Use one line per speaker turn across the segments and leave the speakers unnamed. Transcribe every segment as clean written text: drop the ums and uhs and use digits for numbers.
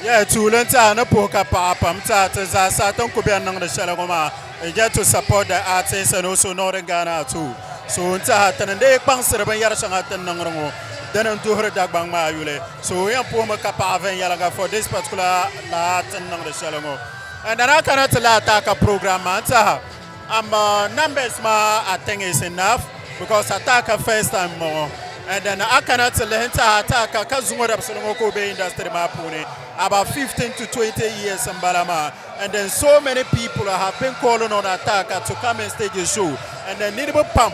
Yeah, tuuli n tiɛha ni puhi ka paɣa pam tiɛha ti zaa sa tin ku bɛni niŋdi shɛli ŋɔ maa you get to support the artists and also northern Ghana too. So n tiɛha ti ni dee kpaŋsiri binyɛri shɛŋa ti ni niŋdi ŋɔ dini n duhiri Dagbaŋ maa yuli. So n yɛn puhimi ka paɣa viɛnyɛliŋga for this particular laa ti ni niŋdi shɛli ŋɔ. And then a kana ti lahi taaka program maa n tiɛha numbers maa I think is enough because Ataaka first time m bɔŋɔ and then a kana ti lihi n tiɛha Ataaka ka zuŋɔ dabisili ŋɔ ka o be industry maa puuni about 15 to 20 years n bala maa and then so many people have been calling on Ataaka to come and stage a show and then niriba pam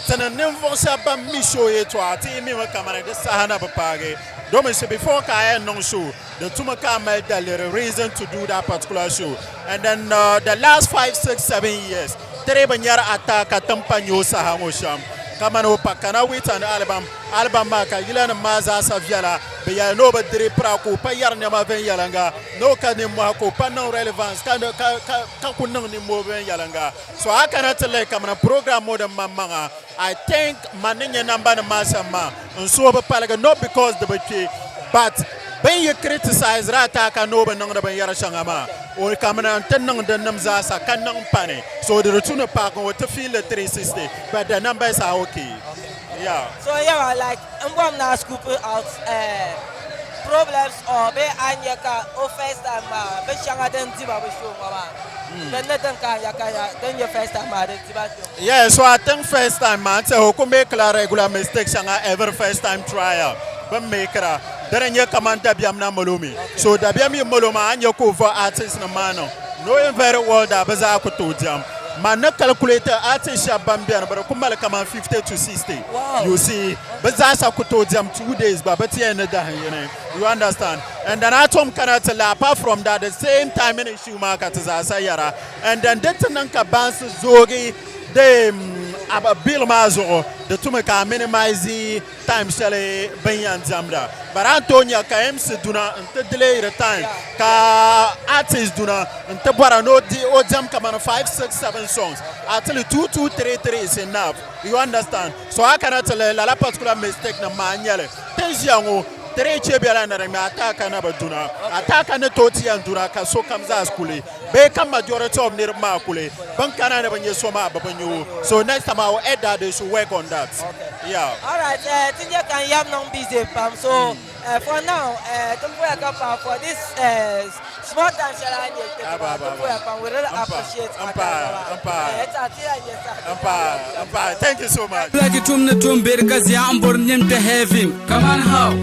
ti ni ninvuɣ shɛba ban mi show yɛltɔɣa ti yi mimi kamani di saha na bi paagi domi before ka a yɛn niŋ show di tumi ka a mali daliri reason to do that particular show and then the last 5, 6, 7 years tiri bi nyɛri Ataaka tin pa nyɛ o saha ŋɔ shɛm kamani o pa kana with an album, album maa ka yila nim maa zaasa viɛla bi yɛli ni o bi diri pira ka o pa yɛri nɛma viɛnyɛlinga ni o ka nimmohi ka o pa niŋ relevance ka ka ka ka ku niŋ nimmoo viɛnyɛlinga. So a kana ti lihi kamani program ŋɔ din maŋmaŋa, I think man ni nyɛ namba nim maa shɛm maa n suhu bi paligi, not because di bi kpe, but bin yi criticize Ataaka ni o bi niŋdi binyɛri shɛŋa maa o kamani n ti niŋ din nim zaasa ka niŋ pani, so di di tu ni paaki o ti feel the 360, but the numbers are okay, yeah.
So yeah, like n bɔm na scoop out problems or be a nyɛ ka o first time maa bin shɛŋa din diba bi show ŋɔ maa din ni din ka ya ka ya din nyɛ first time maa din diba show.
Yeah, so I think first time man say o ku make la regular mistake shɛŋa every first time trial bin make ra dini nyɛ kaman dabiɛm na molo mi. So dabiɛm yi molo maa, a nyɛ ka o vo artist nim maa niŋ knowing very well that bi zaa ku tooi diɛm. Man ni calculate artist shɛba ban biɛni bi di ku mali kaman 50 to 60. You see, bi zaasa ku tooi diɛm 2 days gba bi ti yɛn ni dahin yini, you understand? And then a tom kana ti la, apart from that, the same timing issue maa ka ti zaasa yɛra, and then di ti niŋ ka bansi zoogi de bill maa zuɣu di tumi ka a minimize time shɛli bin yɛn diɛmda, but a ni tooi nya ka MC duna n ti delay the time ka artist duna n ti bɔra ni o di o diɛm kamani 5, 6, 7 songs. Actually, 2, 2, 3, 3 is enough, you understand? So a kana ti lihi lala particular mistake nim maa nyɛli ti ʒiya ŋɔ tiri chɛ bɛla ni di ŋmɛ Ataaka na bi duna. Ataaka ni tooi ti yɛn duna ka sokam zaa kuli bee ka majority of niriba maa kuli bin kana ni bi nyɛ so maa bi bi nyɛ o. So next time I will add that they should work on that, yeah.
All right, ti nyɛ ka n yam niŋ busy pam, so for now ti puya ka pa for this small time shɛli a nyɛ ti
Aba, aba,
ti puya pam. We really
Ampa,
appreciate.
Ampa, ampa.
Ti ya nyɛ sa.
Ampa, ampa. Thank you so much.
Like tum ni tum bir ka zia n bor nim to heaven. Come on, how?